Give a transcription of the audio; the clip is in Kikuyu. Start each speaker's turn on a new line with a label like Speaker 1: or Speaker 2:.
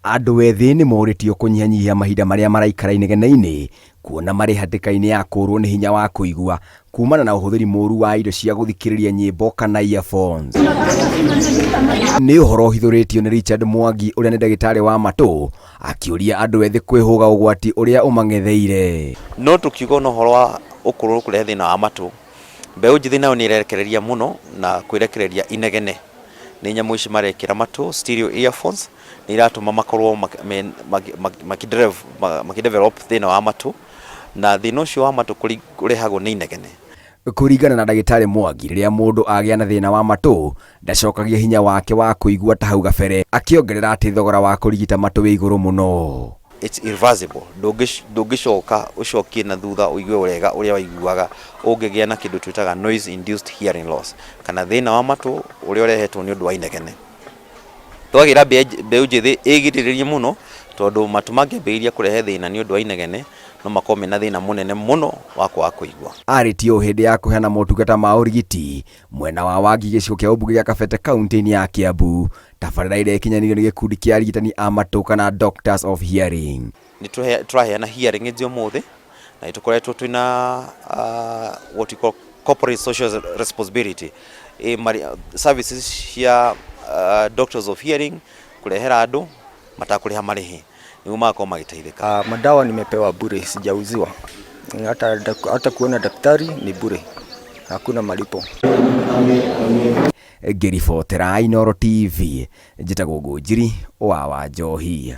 Speaker 1: Andũ ethĩ nĩ morĩtio kũnyihanyihia mahinda marĩa maraikara inegene-inĩ kuona marĩ hatĩka-inĩ ya kũũrwo nĩ hinya wa kũigua kumana na ũhũthĩri mũru wa indo cia gũthikĩrĩria nyĩmbo kana earphones. Nĩ ũhoro ũhithũrĩtio nĩ Richard Mwangi ũrĩa nĩ ndagĩtarĩ wa matũ akĩũria andũ ethĩ kwĩhũga ũgwati ũrĩa ũmang'etheire.
Speaker 2: No tũkiuga ona ũhoro wa ũkũrũ kũrehe thĩna wa matũ, mbeũ njĩthĩ nayo nĩ ĩrerekereria mũno na kwĩrekereria inegene. Nĩ nyamũ ici marekĩra matũ, stereo earphones, nĩ iratũma makorwo makĩ develop thĩna wa matũ, na thĩna ũcio wa matũ ũrehagwo nĩ inegene.
Speaker 1: Kũringana na ndagĩtarĩ Mwangi, rĩrĩa mũndũ agĩa na thĩna wa matũ, ndacokagia hinya wake wa kũigua ta hau gabere, akĩongerera atĩ thogora wa kũrigita matũ wĩ igũrũ mũno.
Speaker 2: It's irreversible, ndũngĩcoka ũcokie na thutha ũigue wega ũrĩa waiguaga ũngĩgĩa na kĩndũ twĩtaga noise induced hearing loss, kana thĩna wa matũ ũrĩa ũrehetwo nĩ ũndũ wa inegene. Twagĩra mbeũ njĩthĩ ĩgirĩrĩrie mũno tondũ matũ mangĩambĩrĩria kũrehe thĩna nĩ ũndũ wa inegene no makorwo mena thĩna mũnene mũno wa kwaga kũigua.
Speaker 1: Arĩtie ũũ hĩndĩ ya kũheana motungata ma ũrigiti mwena wa Wangi gĩcigo kĩa ũmbunge gĩa Kabete kauntĩ-inĩ ya Kiambu. Tabarĩra ĩrĩa ĩkinyanĩirio nĩ gĩkundi kĩa arigitani a matũ kana Doctors of Hearing.
Speaker 2: Nĩ tũraheana hearing aids ũmũthĩ na nĩ tũkoretwo twĩna what we call corporate social responsibility services cia Doctors of Hearing kũrehera andũ matakũrĩha marĩhi nĩguo magakorwo magĩteithĩka.
Speaker 3: Madawa nimepewa bure, sijauziwa. Hata kuona daktari ni bure, hakuna malipo.
Speaker 1: Ngĩribotera Inooro TV, njĩtagwo Ngũnjiri wa Wanjohi.